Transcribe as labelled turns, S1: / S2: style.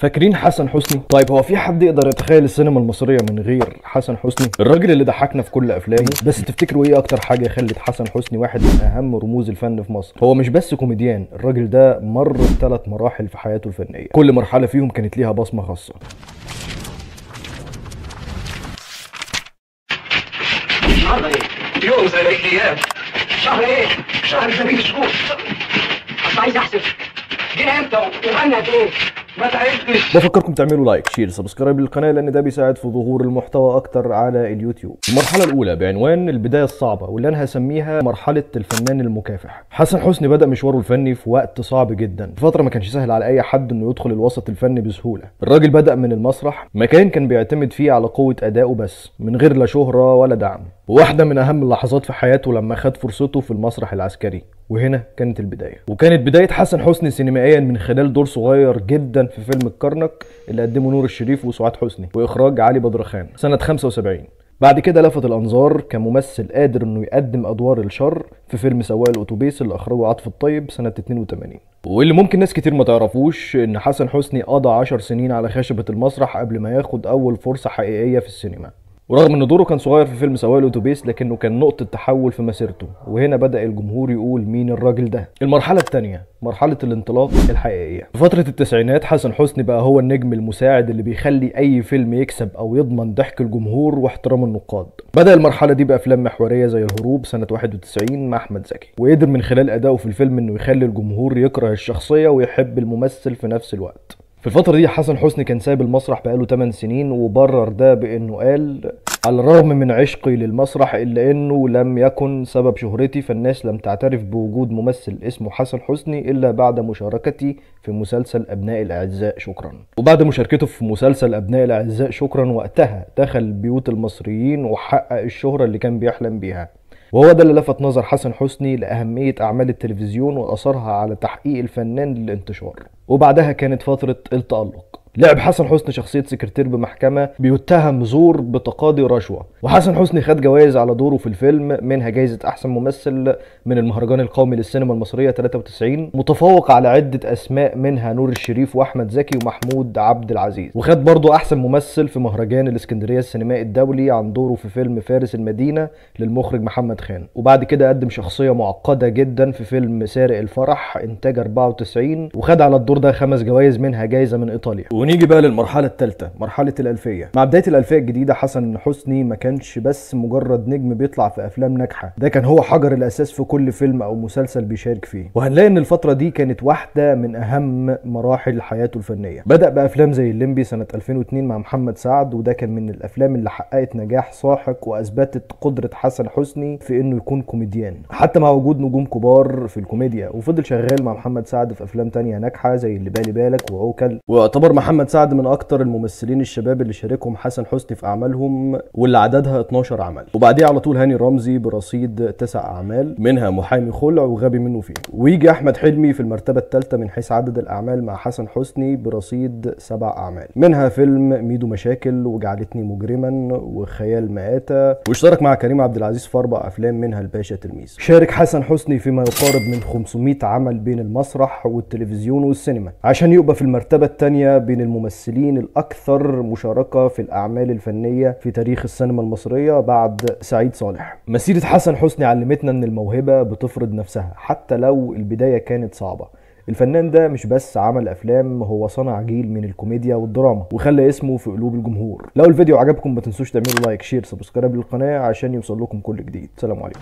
S1: فاكرين حسن حسني؟ طيب هو في حد يقدر يتخيل السينما المصرية من غير حسن حسني؟ الراجل اللي ضحكنا في كل افلامه. بس تفتكروا ايه اكتر حاجة خلت حسن حسني واحد من اهم رموز الفن في مصر؟ هو مش بس كوميديان، الراجل ده مر بثلاث مراحل في حياته الفنية، كل مرحلة فيهم كانت ليها بصمة خاصة.
S2: النهارده ايه؟ يوم زي الايام، شهر ايه؟ شهر زي شهور. اصل عايز احسب جينا امتى وبقالنا قد ايه؟ ما تعبتش.
S1: بفكركم تعملوا like share subscribe للقناة لان ده بيساعد في ظهور المحتوى اكتر على اليوتيوب. المرحلة الاولى بعنوان البداية الصعبة، واللي انا هسميها مرحلة الفنان المكافح. حسن حسني بدا مشواره الفني في وقت صعب جدا، في فترة ما كانش سهل على اي حد انه يدخل الوسط الفني بسهولة. الراجل بدا من المسرح، مكان كان بيعتمد فيه على قوة ادائه بس، من غير لا شهره ولا دعم. وواحدة من اهم اللحظات في حياته لما خد فرصته في المسرح العسكري، وهنا كانت البداية. وكانت بداية حسن حسني سينمائيا من خلال دور صغير جدا في فيلم الكرنك اللي قدمه نور الشريف وسعاد حسني واخراج علي بدرخان سنة 75. بعد كده لفت الانظار كممثل قادر انه يقدم ادوار الشر في فيلم سواق الاتوبيس اللي اخرجه عاطف الطيب سنة 82. واللي ممكن ناس كتير ما تعرفوش ان حسن حسني قضى 10 سنين على خشبه المسرح قبل ما ياخد اول فرصة حقيقية في السينما. ورغم ان دوره كان صغير في فيلم سواق الاتوبيس لكنه كان نقطة تحول في مسيرته، وهنا بدأ الجمهور يقول مين الراجل ده. المرحلة الثانية مرحلة الانطلاق الحقيقية. في فترة التسعينات حسن حسني بقى هو النجم المساعد اللي بيخلي اي فيلم يكسب او يضمن ضحك الجمهور واحترام النقاد. بدأ المرحلة دي بأفلام محورية زي الهروب سنة 91 مع احمد زكي، وقدر من خلال ادائه في الفيلم انه يخلي الجمهور يكره الشخصية ويحب الممثل في نفس الوقت. في الفترة دي حسن حسني كان سايب المسرح بقاله 8 سنين، وبرر ده بانه قال: على الرغم من عشقي للمسرح الا انه لم يكن سبب شهرتي، فالناس لم تعترف بوجود ممثل اسمه حسن حسني الا بعد مشاركتي في مسلسل ابناء الاعزاء شكرا. وبعد مشاركته في مسلسل ابناء الاعزاء شكرا وقتها دخل بيوت المصريين وحقق الشهرة اللي كان بيحلم بيها. وهو ده اللي لفت نظر حسن حسني لأهمية أعمال التلفزيون وأثرها على تحقيق الفنان للانتشار. وبعدها كانت فترة التألق. لعب حسن حسني شخصية سكرتير بمحكمة بيتهم زور بتقاضي رشوة، وحسن حسني خد جوائز على دوره في الفيلم، منها جائزة أحسن ممثل من المهرجان القومي للسينما المصرية 93، متفوق على عدة أسماء منها نور الشريف وأحمد زكي ومحمود عبد العزيز. وخد برضه أحسن ممثل في مهرجان الإسكندرية السينمائي الدولي عن دوره في فيلم فارس المدينة للمخرج محمد خان. وبعد كده قدم شخصية معقدة جدا في فيلم سارق الفرح إنتاج 94، وخد على الدور ده 5 جوائز منها جائزة من إيطاليا. ونيجي بقى للمرحلة الثالثة، مرحلة الألفية. مع بداية الألفية الجديدة حسن حسني ما كانش بس مجرد نجم بيطلع في أفلام ناجحة، ده كان هو حجر الأساس في كل فيلم أو مسلسل بيشارك فيه. وهنلاقي إن الفترة دي كانت واحدة من أهم مراحل حياته الفنية. بدأ بأفلام زي الليمبي سنة 2002 مع محمد سعد، وده كان من الأفلام اللي حققت نجاح ساحق وأثبتت قدرة حسن حسني في إنه يكون كوميديان حتى مع وجود نجوم كبار في الكوميديا. وفضل شغال مع محمد سعد في أفلام تانية ناجحة زي اللي بالي بالك وعوكل. ويعتبر محمد سعد من اكتر الممثلين الشباب اللي شاركهم حسن حسني في اعمالهم واللي عددها 12 عمل. وبعديه على طول هاني رمزي برصيد 9 اعمال منها محامي خلع وغبي منه فيه. ويجي احمد حلمي في المرتبة الثالثة من حيث عدد الاعمال مع حسن حسني برصيد 7 اعمال منها فيلم ميدو مشاكل وجعلتني مجرما وخيال مآتة، واشترك مع كريم عبد العزيز في 4 افلام منها الباشا تلميذ. شارك حسن حسني فيما يقارب من 500 عمل بين المسرح والتلفزيون والسينما عشان يبقى في المرتبة الثانية بين الممثلين الأكثر مشاركة في الأعمال الفنية في تاريخ السينما المصرية بعد سعيد صالح. مسيرة حسن حسني علمتنا أن الموهبة بتفرض نفسها حتى لو البداية كانت صعبة. الفنان ده مش بس عمل أفلام، هو صنع جيل من الكوميديا والدراما وخلى اسمه في قلوب الجمهور. لو الفيديو عجبكم ما تنسوش تعملوا like share subscribe للقناة عشان يوصل لكم كل جديد. سلام عليكم.